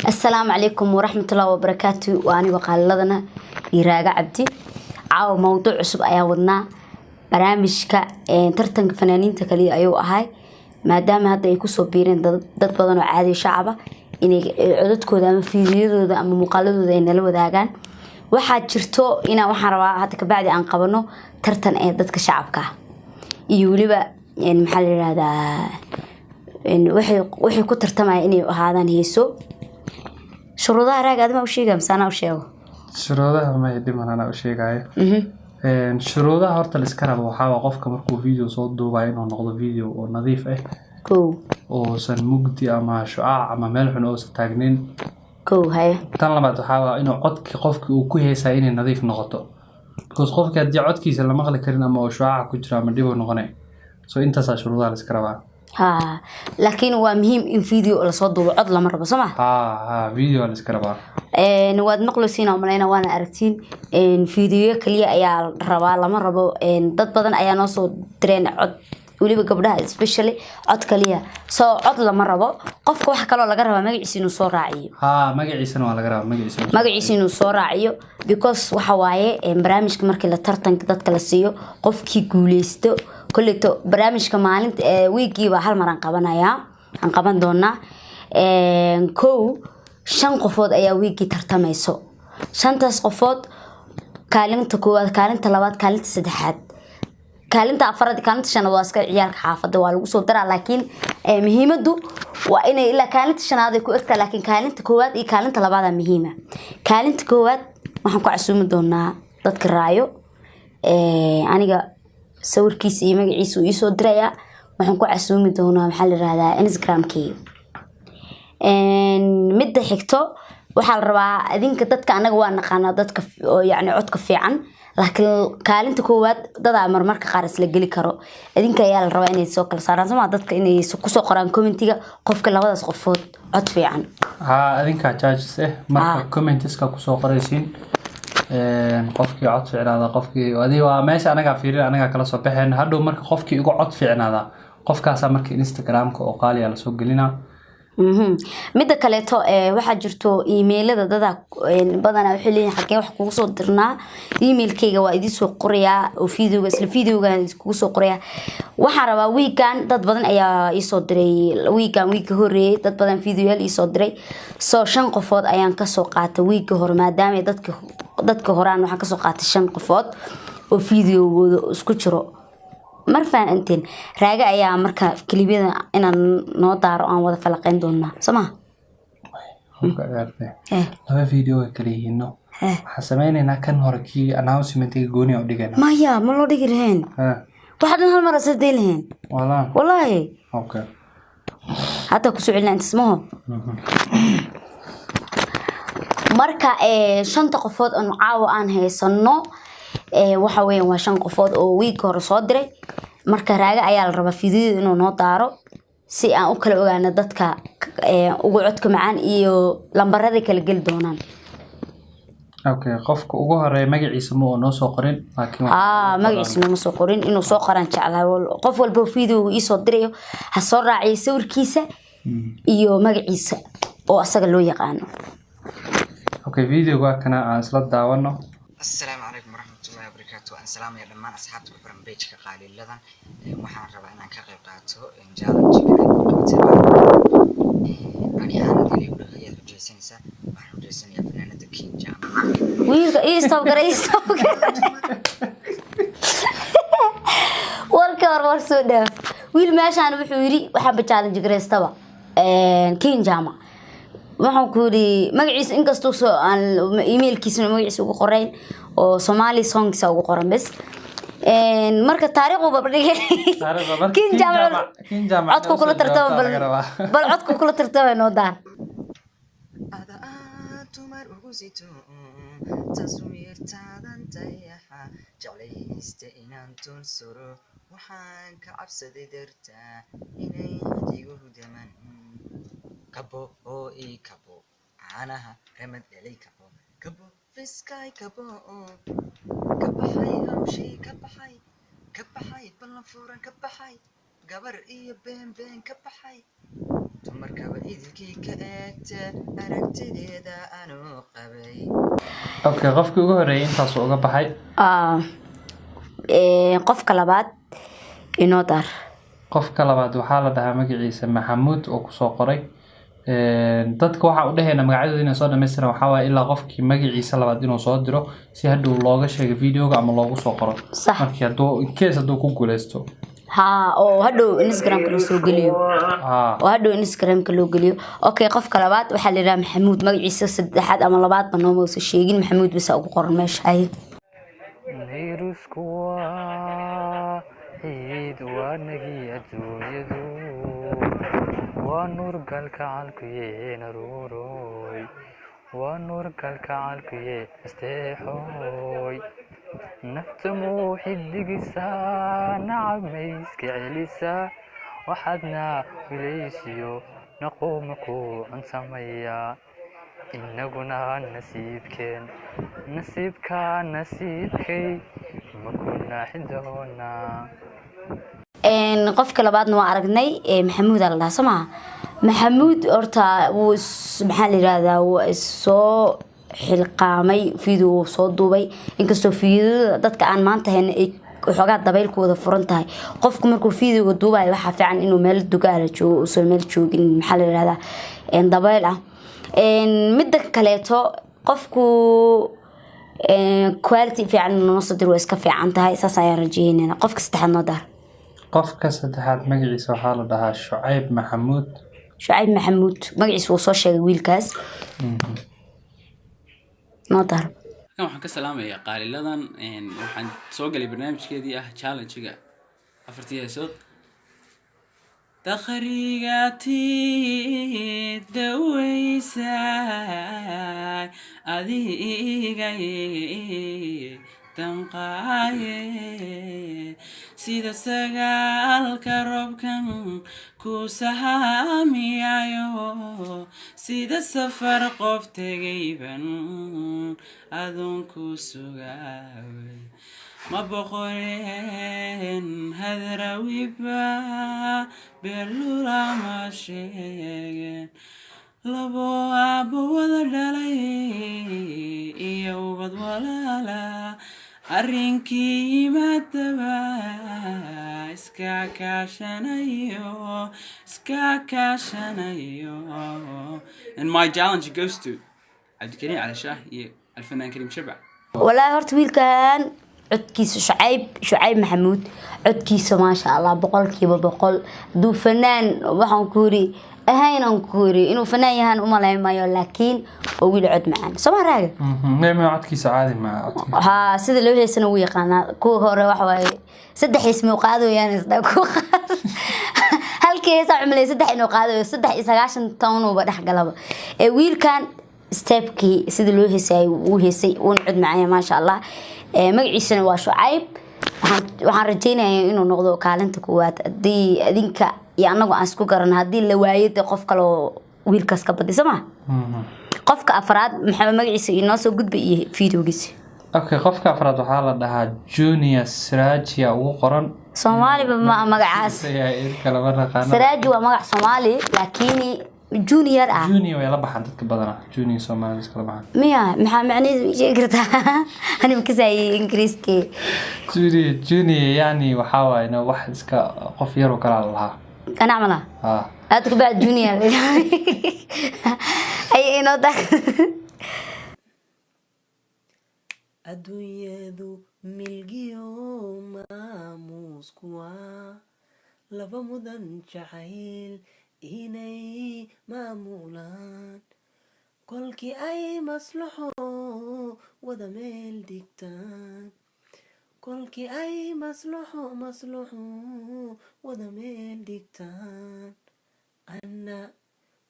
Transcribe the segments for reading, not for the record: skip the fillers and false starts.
Asalaamu calaykum waraxmatullahi wabarakaatu. Waa anigoo qaaliladana iyo Raaga Cabdi. Caawa mowduuc cusub ayaa wadnaa. Barnaamijka tartanka fanaaniinta kaliya ayuu ahay, maadaama hadda ay kusoo biireen dad badan oo caadi shacaba inay codadkooda ama fiidiyadooda ama muuqaaladooda ay nala wadaagaan. Waxaa jirto inaa waxaan rabaa hadda kabacdi aan qabano tartan ee dadka shacabka ah iyo weliba maxaa la yirahdaa, waxay ku tartamaya inay ahaadaan heeso. Shuruudaha, Raaga, adima u sheega mise anaa u sheego? Shuruudaha may dhiman, anaa u sheegayo. Shuruudaha horta la iska rabo waxaa waa qofka markuu video soo duubayo inuu noqdo video oo nadiif ah, Kow. Uusan mugdi ama shucaac ama meel xun uusan taagnin. Kow, haye. Tan labaad waxaa waa inuu codki qofki uu ku heesaya inay nadiif noqoto, because qofki haddii codkiisa la maqli karin ama uu shucaaca ku jiro ama dhib uu noqonay. So intaasaa shuruudaha la iska rabaa. Ha, laakiin waa muhiim in video lasoo duubo, cod lama rabo, soo ma? Ha, video la iska rabaa. Waad maqlaysiin oo malayna, waana aragtiin. Video kaliya ayaa la rabaa, lama rabo. Dad badan ayaa noo soo direen cod, weliba gabdhaha especially, cod kaliya. So cod lama rabo. Qofka waxa kaloo laga rabaa magaciisa inuu soo raaciyo. Ha, magaciisana waa laga rabaa, magaciisa inuu soo Magaciisa inuu soo raaciyo, because waxa waaye barnaamijka markii la tartanka dadka la siiyo, qofkii guuleysto kolleyto barnaamijka maalinta wiigiiba hal mar aan qabanayaa, aan qaban doonaa. Kow, shan qofood ayaa wiigii tartamayso. Shantaas qofood kaalinta koowaad, kaalinta labaad, kaalinta saddexaad, kaalinta afaraad, kaalinta shanaad waa iska ciyaalka xaafadda, waa lagu soo daraa. Laakiin muhiimadu waa inay ilaa kaalinta shanaad ay ku egtaa, laakiin kaalinta koowaad iyo kaalinta labaadaa muhiima. Kaalinta koowaad waxaan ku casuumi doonaa dadka raayo. Aniga sawirkiisa iyo magaciisa uu iisoo dirayaa, waxaan ku casuumi doonaa, maxaa la yirahdaa, Instagramkeyga. Midda xigto waxaa la rabaa adinka dadka anaga waa naqaanaa dadka oo yacni codka fiican, laakiin kaalinta koowaad dadaa marmarka qaar isla geli karo. Adinka ayaa la rabaa inay soo kala saaraan, soma? Dadka inay kusoo qoraan commentiga qofka labadaas qofood cod fiican. Ha, adinkaa judges eh marka commentiska kusoo qoraysiin qofkii cod fiicnaada, qofkii adi waa meesha anagaa fiirin, anagaa kala soo baxeen hadhow. Marka qofkii ugu cod fiicnaada, qofkaasaa marka Instagramka oo qaaliya lasoo gelinaa. Midda kaleeto waxaa jirto emailada dada badanaa waxay leeyihin xagee wax kugu soo dirnaa. Emailkayga waa idiin soo qorayaa oo videoga, isla videoga kugu soo qorayaa. Waxaan rabaa wiigan dad badan ayaa iisoo diray, wiigan, wiigga horeeyay dad badan videoyaal iisoo diray. So shan qofood ayaan kasoo qaatay wiigga hore, maadaama dadka horaan waxaan kasoo qaatay shan qofood oo videogooda isku jiro. Mar fahanteen, Raaga ayaa marka kilibyada inaan noo daaro aan wada falaqeyn doonaa, soo ma? Qofka ciyaartay laba video ay kala yihiin, no? Waxaan sameynaynaa kan hore, kii announcementiga gooni u dhigaynaa. Maya, ma loo dhigi lahayn? Waxaa dhan hal mar asla day lahayn. Walaa. Wallaahi. Okay. Hadda kusoo celina intas maho. Marka shanta qofood oon caawa aan haysano waxa weeyaan waa shan qofood oo wiigka hore soo diray. Marka Raaga ayaa la rabaa fiidiyada inuu noo daaro si aan u kala ogaano dadka ugu codka macaan iyo lambarada kala geli doonaan. Okay, qofka ugu horeeya magaciisa ma uu noo soo qorin, laakiin waxaa Aa, ugu qoran- magaciisa nooma soo qorin, inuu soo qoraan jeclahay. Qof walba videoga iisoo dirayo ha soo raaciyo sawirkiisa iyo magaciisa oo asaga loo yaqaano. Okay, videoga waa kana, aan isla daawano. Asalaamu calaykum waraxmatullahi wabarakaatu. Waan salaamaya dhammaan asxaabta ku xiran pageka qaaliladan. Waxaan rabaa inaan ka qayb qaato challenge-ga aad qabatay. Ani ahaan hadii lagu dhaho ayaad xujaysanaysaa, waxaan xujaysanayaa fanaanada King Jaamac. Wiilka ii stop gara, ii stop gara. Warka war soo dhaaf. Wiil meeshaan wuxuu yiri waxaanba challenge garaystaba King Jama. Waxaan ku yiri magaciisa, inkastoo soo aan emailkiisana magaciisa ugu qorayn oo Somali songs ugu qoran bes. Marka taariikh uu babdhigay. Taariikhda marka King King Jama Jaamac- King Jaamac codku kula soo tartama jawaabtaa bal laga rabaa. Bal codku kula tartama noo daar. Ada aad dumar ugu sito taswiirtaadan dayaxa, jeclaysta inaan dul suro, waxaan ka cabsaday dartaa inay xidigu daman. Kabo oo ii kabo caanaha ramad dhalay, kabo kabo fiskay, kabo ka baxay hawshii, ka baxay, ka baxay ballan furan, ka baxay gabar iyo been been, ka baxay. Dumarkaba idilkii ka eegta aragtideeda anuu qabay. Okay, qofkii ugu horeeyay intaasuu uga baxay. Qofka labaad inoo dar. Qofka labaad waxaa la dhahaa magaciisa Maxamuud oo kusoo qoray. Dadka waxaa u dhehayna magacyadooda inay soo dhamaystiran, waxaa waaye ilaa qofkii magaciisa labaad inuu soo diro si hadhow looga sheego videoga ama loogu soo qoro. Sax. Markii hadduu in case hadduu ku guuleysto. Ha, oo hadhow Instagramka loo soo geliyo. Oo hadhow Instagramka loo geliyo. Okay, qofka labaad waxaa la yidhaha Maxamuud, magaciisa saddexaad ama labaadba nooma uusan sheegin, Maxamuud bisa ugu qoran meesha. Haye. Nayrusku waa ciid, waa nagi adduunyadu, waa nuur galkacalkuye naruuroy, waa nuur galkacalkuye asteexoy, nafta muu xidigisaa, nacab mayska celisaa, waxaadna wilaysiyo naquuma ku cunsamaya, inaguna nasiibkeen, nasiibka nasiibkay ma ku naaxi doonaa. Qofka labaadna waa aragnay, Maxamuud aa la dhahaa, soo maha? Maxamuud horta wuu maxaa la yidhahdaa, wuu soo xilqaamay, video wuu soo duubay, inkastoo videoda dadka aan maanta hayna ay waxoogaa dabayl ku wada furan tahay. Qofku markuu videoga duubayo waxaa fiican inuu meel dugaala joogo, uusan meel joogin maxaa la yidhahdaa dabayl ah. Midda kaleeto, qofku quality fiican inuu noo soo diro waa iska fiican tahay, saas ayaan rajeynayna. Qofka saddexaad noo daar. Qofka saddexaad magaciisa waxaa la dhahaa Shucayb Maxamuud. Shucayb Maxamuud magaciisa wuu soo sheegay wiilkaas, noo daar. Halkan waxaan ka salaamayaa qaaliladan. Waxaan soo galay barnaamijkeedii ah challenge-ga afartii heesood. Dakhrigatii daweysay adiga damqaaye, sida sagaalka roobkan ku sahamiyayo, sida safar qof tegayban aduun ku sugaaway, ma boqoreen hadrawiba belula ma sheegeen, labo aabbo wada dhalay iyo ubad walaala, arrinkii yimaadaba iska kaashanayo, iska kaashanayo. And my challenge goes to Cabdikariim Cali Shaah iyo Alfanaan Karim Shabac. Walaahi horta wiilkan codkiisa, Shucayb Maxamuud codkiisa maasha Allah, 100%. Hadduu fanaan waxaan ku yiri ahayn, aan ku yiri inuu fanaan yahaan umalayn maayo, laakiin waa wiil cod macaan, soo ma raaga? Neema, codkiisa caadi ma codkiisa. Haa, sida loo heesana wuu yaqaanaa. Kuwa hore waxa waaye saddex hees muu qaadayaan, isdha ku qaad halkii heesaa cumlay saddex inuu qaadayo, 93 tonuba dhex galaba. Ee wiilkan stepkii sida loo heesayay wuu heesay, wuuna cod macanya maasha Allah. Ee magaciisana waa Shucayb. Waxaan rajeynayaa inuu noqdo kaalinta koowaad haddii adinka iyo annagu aan isku garano, haddii la waayo dee qof kale oo wiilkaas ka badi, soo ma? Qofka afraad maxaa magaciisa inoo soo gudbay iyo videogiisa? Okay, qofka afraad waxaa la dhahaa Junior Sirajia ugu qoran. Soomaaliba ma magacaas. Kalama naqaano. Siraaji waa magac Soomaali, laakiin Junior ah. Junior way la baxaan dadka badanaa, Junior Soomaalida iskala baxaan. Miya? Maxaa macnaheedu, ii sheegi kartaa? Ani makasayay Ingiriiskii. Junior yani waxaa waaye no, wax iska qof yaroo kalaa la lahaa. Anaa malaha. Ha. Aad ku bacd Junior ay inoo daa. Adduunyadu milgiyo maamuusku waa laba mudan jacayl inay maamulaan, kolkii ay maslaxo wada meel dhigtaan, kolkii ay maslaxo wada meel dhigtaan, anna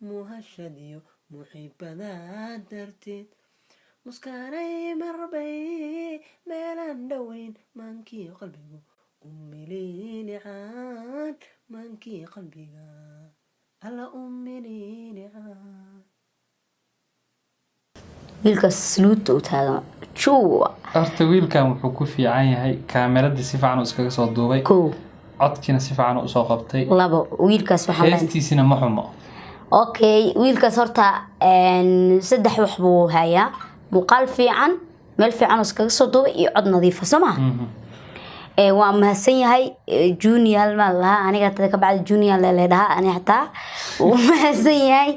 muhashadiyo muxibadaa darteed muskaanay marbay meelaan dhoweyn, maankii qalbigu u mililicaan, maankii qalbiga alla u mililicaan. Wiilkaas sluuta u taagan juwa. Horta wiilkan wuxuu ku fiican yahay kaameradii si fiican uu iskaga soo duubay. Kow. Codkiina si fiican usoo qabtay. Labo, wiilkaas waxaan leenahay heestiisina ma xumo. Okay, wiilkaas horta saddex wax buu hayaa: muuqaal fiican, meel fiican oo iskaga soo duubay, iyo cod nadiifa, soo maha? Waa mahadsan yahay. Junior maa lahaa aniga tada ka bacdi Junior le dhahaa ani xataa. Wuu mahadsan yahay.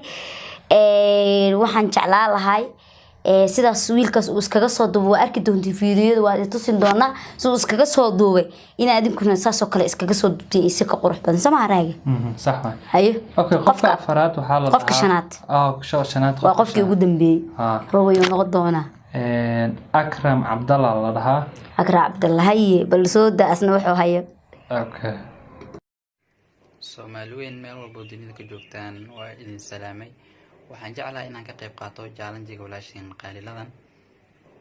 Waxaan jeclaa lahay sidaas wiilkaas uu iskaga soo duubay. Waa arki doontiin fiidiyoda, waa tusin doonaa si uu iskaga soo duubay, in adinkuna saasoo kale iskaga soo duubtiin iyo si ka qurux badan, soo maha, Raage? Sax waay. Hayo. Okay, qofka afaraad waxaa la qofka dhahaa- shanaad. Ah, shanaad. Waa qofkii ugu dambeeyey. Ha. Robayuu noqon doonaa. Akram Cabdalla la dhahaa. Akra Cabdalla, haye, bal soo da asna wuxuu hayo. Okay. Soomaali weyn meel walbo dunida ka joogtaan, waa idin salaamay. Waxaan jeclahay inaan ka qayb qaato challenge-ga walaashiin Qaaliladan,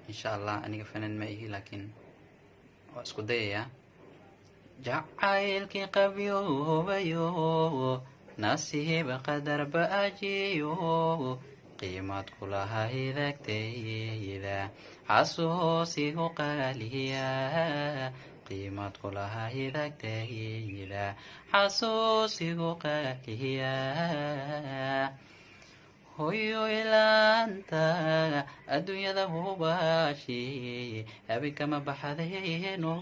insha Allah. Aniga fanan ma ihi, laakiin waa isku dayayaa. Jacaylkii qabyoobayo, nasiiba qadarba ajiyo, qiimaad kulahayd agtayda, xasuusigu qaaliya, qiimaad kulahayd agtayda, xasuusigu qaaliya. Hooyo ilaanta adduunyada hubaashi, habeenkama baxadeeno,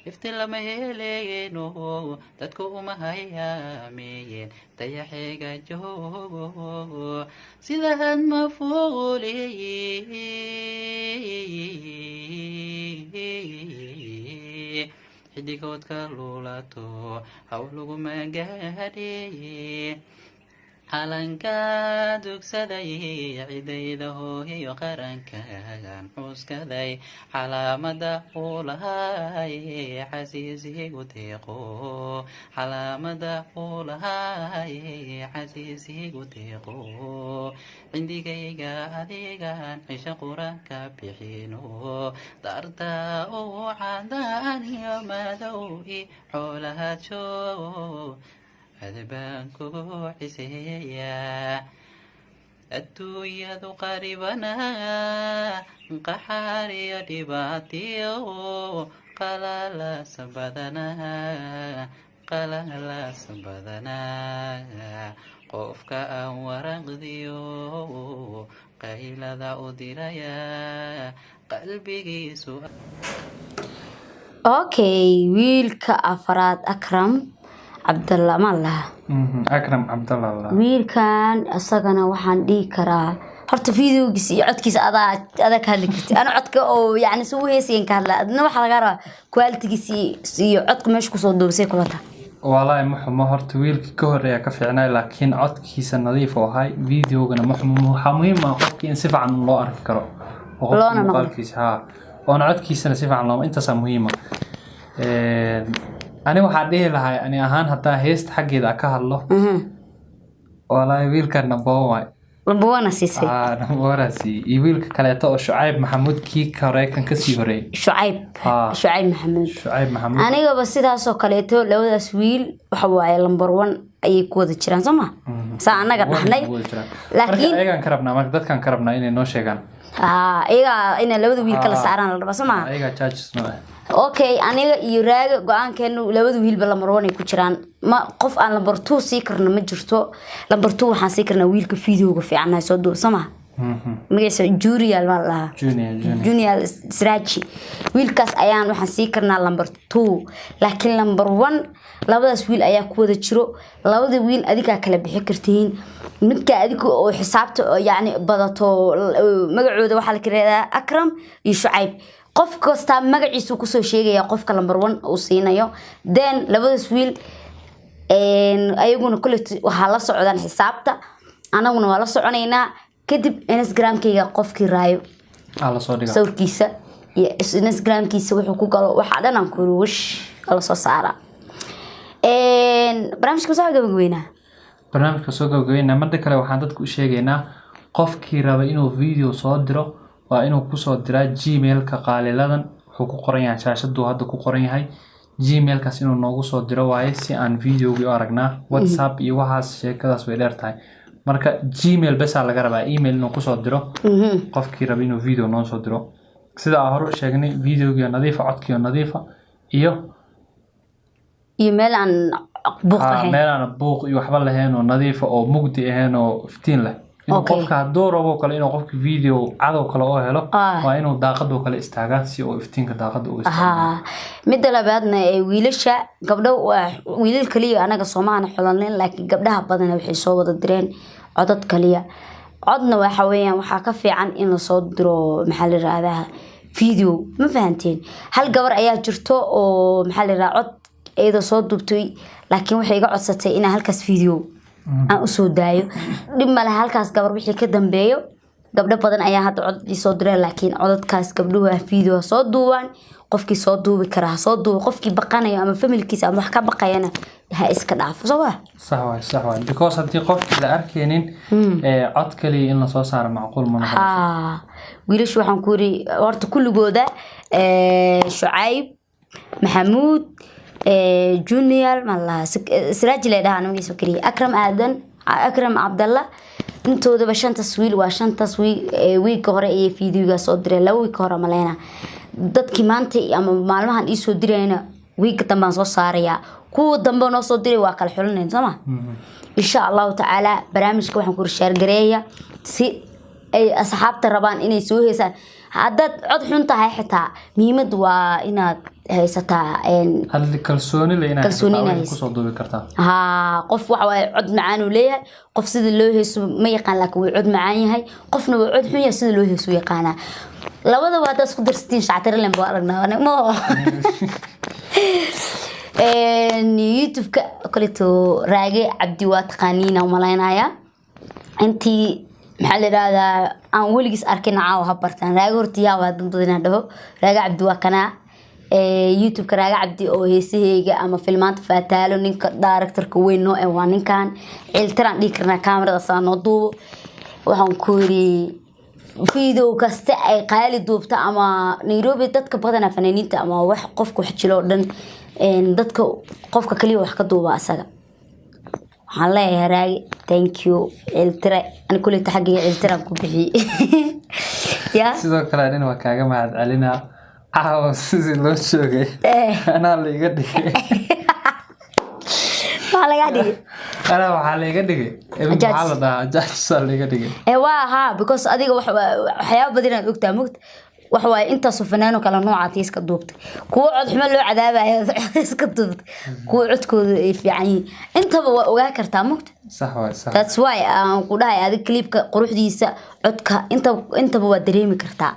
iftiin lama heleeno, dadku uma hayaameen dayaxeega joogo sidahan ma fuuley, xidigoodka luulato haw laguma gaadhe, calanka dugsaday cidayda hoohiyo qarankan cuskaday, calaamada uu lahay casiisigu deeqo, calaamada uu lahay casiisigu deeqo, cindigayga adigan cisho quraanka bixino, darta uu cadaan iyo madow i xoolahajo, adbaan kugu ciseeyaa. Adduunyadu qaribana, qaxaar iyo dhibaatiyo, qalalaasa badanaa, qalalaasa badanaa, qofka aan waraqdiyo qaylada u diraya qalbigiisu. Okay, wiilka afraad Akram Cabdalla ma laha? Akram Cabdalla la dhahaa. Wiilkan isagana waxaan dhihi karaa horta videogiisa iyo codkiisa adaa ka hadli karti. Ana codka oo yacni si u heesayan ka hadla, adna waxaa lagaa rabaa quality-giisa iyo codka meesha kusoo duubsay kula tahay. Walaahi ma xumo horta, wiilkii ka horeeya ka fiicnay, laakiin codkiisa nadiif oo ahay, videogana ma xumo. Waxaa muhiim ah qofkii in si fiican loo arki karo oo qofka Loona maqlo. muuqaalkiisa haa, oona codkiisana si fiican looma, intaasaa muhiim ah. Ani waxaa dhihi lahay, ani ahaan haddaa heesta xaggeeda ka hadlo, walaahi wiilkan number one waay. Number one siisay? Ah, number one aa siiyey, iyo wiilka kaleeto oo Shucayb Maxamuud, kii ka hore, kan kasii horeeyey. Shucayb. Haa. Shucayb Maxamuud. Shucayb Maxamuud. Anigaba sidaasoo kaleeto, labadaas wiil waxa waaye number one ayay ku wada jiraan, soo ma saa annaga dhahnay? Laakiin Laakiin ayagaan ka rabnaa, marka dadkaan ka rabnaa inay noo sheegaan. Haa, iyaga inay labada wiil kala Haa. saaraan la rabaa, soo ma? Ayagaa judges noo ah. Okay, aniga iyo Raaga go-aankeenu labada wiilba number one ay ku jiraan. Ma qof aan number two sii karno ma jirto. Number two waxaan sii karnaa wiilka videoga fiican soo duub, soo ma? Magaciisa Jurial baa la dhahaa. Junior, Junior. Junior Sraji, wiilkaas ayaan waxaan sii karnaa number two, laakiin number one labadaas wiil ayaa ku wada jiro. Labada wiil adigaa kala bixi kartiin, midka adiga oo xisaabta oo yacni badato. Magacooda waxaa la kala Akram iyo Shucayb. Qof kastaa magaciisu kusoo sheegaya qofka number one uu siinayo. Then labadaas wiil ayaguna kule waxaa la socdaan xisaabta, anaguna waa la soconaynaa. Kadib Instagramkayga qofkii raayo aa lasoo dhigaa sawirkiisa iyo Instagramkiisa wuxuu ku galo, waxaa dhan aan kuri wish la soo saaraa. Barnaamijka soo gabagabeynaa. Barnaamijka soo gabagabeynaa. Marda kale waxaan dadka u sheegaynaa, qofkii raba inuu video soo diro waa inuu kusoo diraa Gmailka Qaaliladan. Wuxuu ku qoran yahay shaashaduu hadda ku qoran yahay. Gmailkaas inuu noogu soo diro waaye, si aan videogii u aragnaa. WhatsApp iyo waxaas sheekadaas way dheer tahay. Marka Gmail besaa laga rabaa, email inuu kusoo diro qofkii raba inuu video noo soo diro. Sida aan hore u sheegnay, videogii oo nadiifa, codkii oo nadiifa iyo iyo meel aan buuq ahayn. Meel aan buuq iyo waxba lahayn oo nadiif ah oo mugdi ahayn oo iftiin leh. Inuu qofka hadduu rabo kale inuu qofka video cadow kale oo helo, waa inuu daaqadoo kale istaagaa si uu iftiinka daaqada u istaago. Midda labaadna ee wiilasha, gabdho waa wiilal kaliya anaga Soomaana xulanin, laakiin gabdhaha badan waxay soo wada direen codad kaliya. Codna waxa weeyaan waxaa ka fiican in lasoo diro, maxaa la yiraahdaa, video. Ma fahanteen? Hal gabar ayaa jirto oo, maxaa la yiraahdaa, cod iyadoo soo duubtay, laakiin waxay iga codsatay inaan halkaas video aan usoo daayo. Dhib male, halkaas gabar wixii ka dambeeyo gabdho badan ayaa hadda cod ii soo direen, laakiin codadkaas gabdhuhu ha video ha soo duubaan. Qofkii soo duubi kara ha soo duubo, qofkii baqanayo ama familkiisa ama wax ka baqayana ha iska dhaafo, soo ma? Sax waay, sax waay, because haddii qofkii la arkaynin, cod kaliya in lasoo saaro macquul ma noqonayso. Haa, wiilashu waxaan ku yiri horta kulligooda, Shucayb Maxamuud, Junior malaha, Siraaji lay dhahaa magaciisa kaliya, Akram Aadan, Akram Cabdalla, intoodaba shantaas wiil waa shantaas wiil. Wiigga hore ayay fiidiyoga soo direen, 2 wiig hore maleyna. Dadkii maanta ama maalmahan ii soo dirayna wiigga dambaan soo saarayaa. Kuwa dambe noo soo diray waa kala xulinayn, soo ma? Insha Allahu tacaala barnaamijka waxaan ku shaargareeya si ay asxaabta rabaan inay soo heesaan. Haddaad cod xun tahay xitaa, muhiimadu waa inaad haysataa hal kalsooni le inaad Kalsooni haysataa, inaad waxay kusoo duubi kartaa. Haa, qof waxa waaye cod macaan uu leeyahay, qof sida loo heeso ma yaqaan laakiin wuu cod macaan yahay, qofna wuu cod xun yahay, sida loo heeso yaqaanaa. Labadaba haddaad isku darsatiin shactirilen baa aragnaa aniga. Ma YouTube-ka kaleeto Raage Cabdi waa taqaaniin aan malaynayaa. Intii, maxaa la yidhahdaa, aan weligiis arkin caawa ha bartaan Raage. Horta yaa waa dad badan inaan dhaho Raage Cabdi waa kanaa. YouTube-ka Raage Cabdi oo heesaheyga ama filmaanta Faataalo, ninka directorka weyn noo eh waa ninkan ciiltiraan dhihi karnaa, kaamirada saa noo duubo. Waxaan ku yiri video kasta ay qaali duubta ama Nairobi dadka badanaa fanaaniinta ama wax qofka wax jilo oo dhan, dadka qofka kaliya wax ka duuba asaga. Waxaan leeyahay Raagi, thank you, ciiltire. Ani kuleyta xaggayga ciiltiraan ku bixiyey ya. Sidoo kale anina waa kaaga mahad celinaa caawa sidii loo joogay. Anaa la iga dhigay. Maxaa lagaa dhigay? Anaa waxaa la iga dhigay Judge. Maxaa la dhahaa, judges la iga dhigay. Ee waa haa, because adiga wax waxyaabo badan inaad ogtahay mugta wax waaye. Intaasoo fanaano kala nooca iska duubtay, kuwo cod xumo loo cadaabayo iska duubtay, kuwo codkooda ay fiican yihiin, intaba waa ogaa kartaa mugta. Sax waay, sax. That's why aan ku dhahay adiga clipka quruxdiisa, codka, intaba waa dareemi kartaa.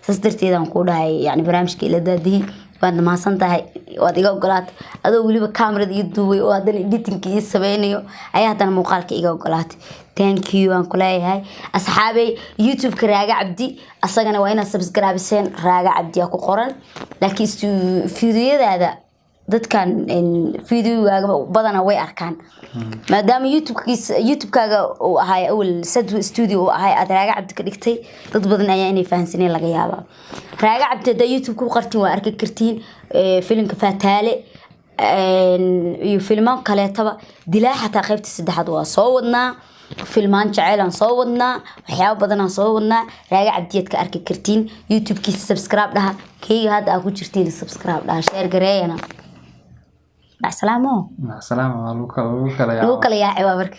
Saas darteed aan ku dhahay yani barnaamijka ila daadihi. Waad mahadsan tahay, waad iga ogolaatay adoo weliba kamerada ii duubay oo haddana editingka ii sameynayo ayaa haddana muuqaalka iga ogolaatay. Thank you aan ku leeyahay. Asxaabey, YouTube-ka Raaga Cabdi asagana waa inaad subscribe-seen. Raaga Cabdi aa ku qoran, laakiin fiidiyadaada dadkan videogaaga badana way arkaan maadaama YouTube-kaaga uu ahay awal Sadwa Studio uu ahay, aad Raaga Cabdi ka dhigtay. Dad badan ayaa inay fahansaneen laga yaabaa. Raaga Cabdi haddaa YouTube ku qartiin waa arki kartiin. Filimka Faataale iyo filmaan kaleetaba, Dilaa xataa qaybta saddexaad waa soo wadnaa, filmaan jaceyl aan soo wadnaa, waxyaabo badan aan soo wadnaa. Raaga Cabdiyaad ka arki kartiin YouTube-kiisa. Subscribe dhaha, keyga hadda aa ku jirtiin subscribe dhaha, share gareeyana. Macsalaamo. Macsalaama, waa lagu kala Lagu yaacaa. Kala yaacay waa marka.